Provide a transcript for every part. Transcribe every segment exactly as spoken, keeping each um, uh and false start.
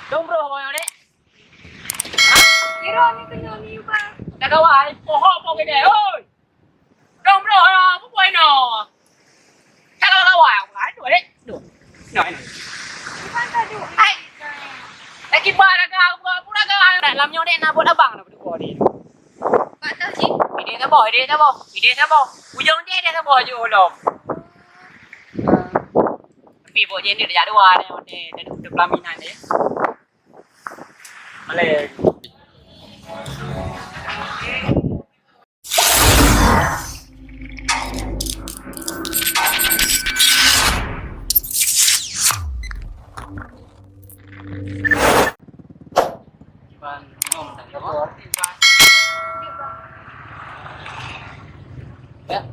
Dong bro, boy, dek. Kira ni kena ni, Bang. Dah kawan, poho po gede, oi. Dong bro, apa boy no? Dah kawan, kawan, aduh, dek. Duh. No, ini. Bukan tadi. Hai. Lagi bar raga, apa raga? Lam nyoe dek, nak buat abang nak berdua ni. Bak tau cit. Idéh saboh, idéh saboh, idéh saboh. Ujong jih idéh saboh je ulom. Tapi bok jih ni dak jak dua ni, ni dak ada pelaminan dia. Maleng. Ya.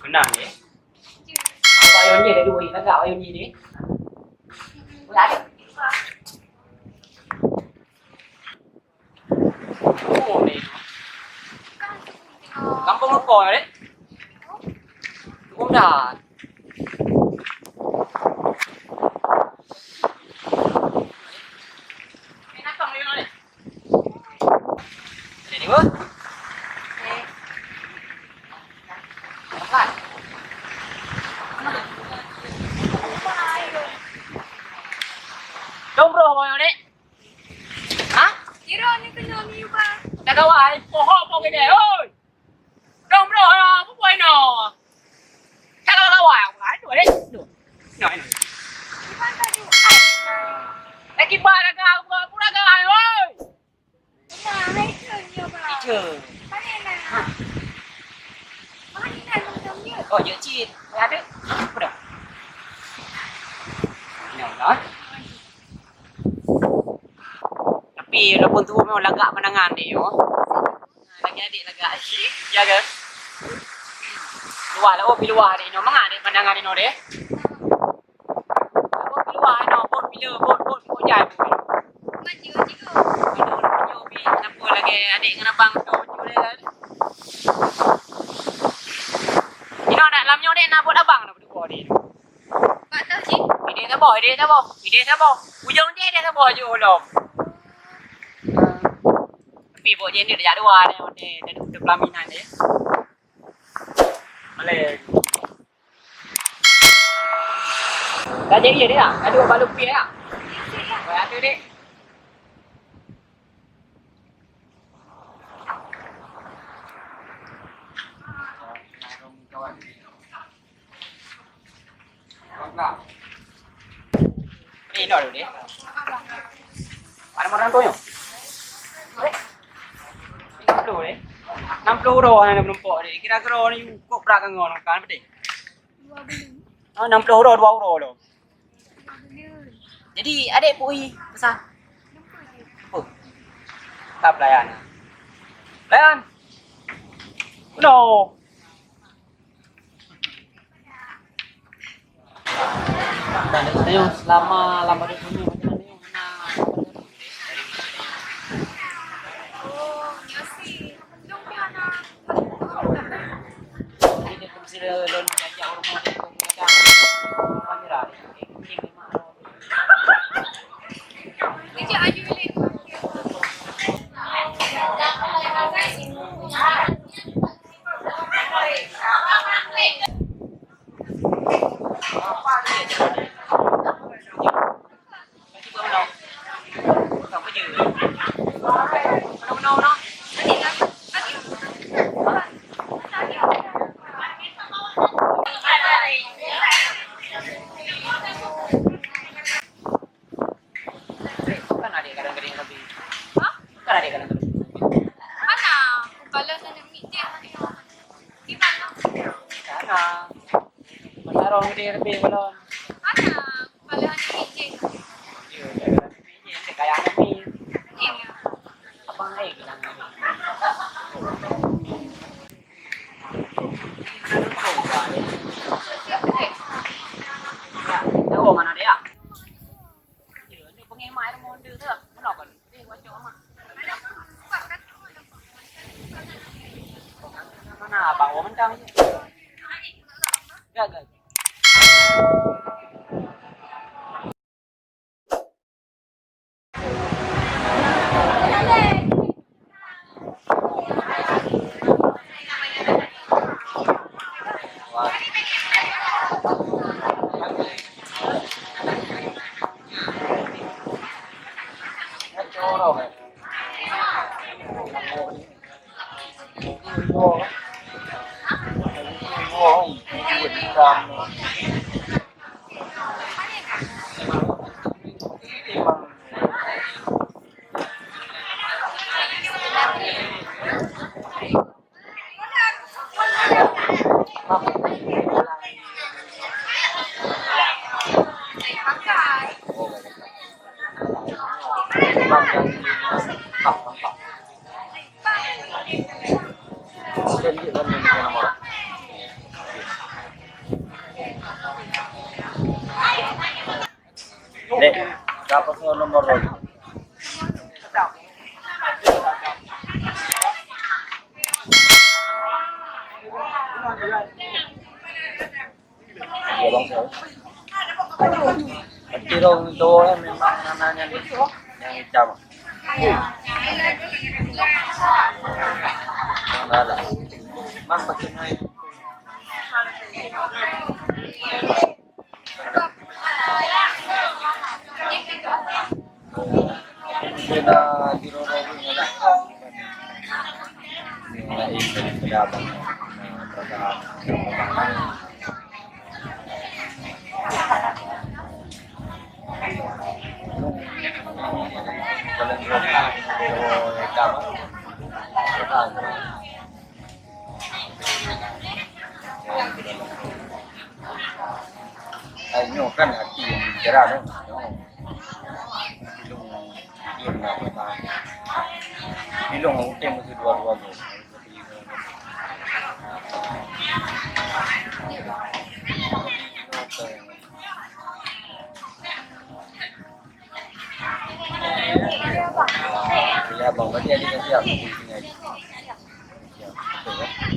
Keunong, eh? Awak ayah nyoe dah dua, lagak ayah nyoe ni. Udah ada. Oh, ni. Kampung Lukon, dek. Lukon dah. Ni nakong ni, dek. Jadi dua. Makan. Dong bro, mau ni? Ha? Kira ni kena ni, Bang. Dah kawan, poho po gede, oi. Dong bro, apa boy no? Dah kawan, kawan, aduh, dek. Duh. No, ini. Lagi bar raga, apa raga, oi. Ije. Oh, jeuet cit. Ada. Apa dah? Ini dah. Tapi walaupun tu memang lagak pandangan dia, oh. Lagi adik lagak. Ya ke? Luar lah, oh, pi luar dek inoe. Mangat dek pandangan inoe dek. Bot pi luar inoe, bot bila, bot, bot, bot jai. Maju, maju. Inoe, inoe, pi, kenapa lagi adik ngon abang tu, maju dek kan? Inoe nak lam nyoe dek, nak bot abang nak berdua dek. Bak tau cit. Idéh saboh, idéh saboh, idéh saboh. Ujong jih idéh saboh je ulom. Tapi bok jih ni dah jak dua ni, ni dah ada pelaminan dia. Maleng. Dah jadi dia dah. Dah dua balu pi dah. Baik, ada dek. Ni, no, ni. Ada orang tu, yo? Enam puluh, ni. Enam puluh euro hana menumpuk ni. Kira-kira ni kok berat kan, kan, betul? Oh, enam puluh euro, dua euro lo. Jadi, adik pui pesan. Apa? Tak pelayan. Pelayan. No. Dan ayo selama lama di sini macam mana? Nah, masa rong di lebih belum. Ada, kalau ada izin. Iya, ada izin, ada kayak kami. Iya. Abang naik bilang. Ya, tahu mana dia? Mana abang? Oh, mentang. Gagal. Dek, berapa nomor roda? Ya, bang, saya. Berarti rong dua memang nananya ni, yang hitam. Yang ada. Mang pakai naik. Ai nyoe kan hati nyang bicara nyoe. Nyoe. Bilong, bilong na pesan. Bilong utang mesti dua-dua go. Ya, bang, berarti ada yang siap. Siap, betul kan?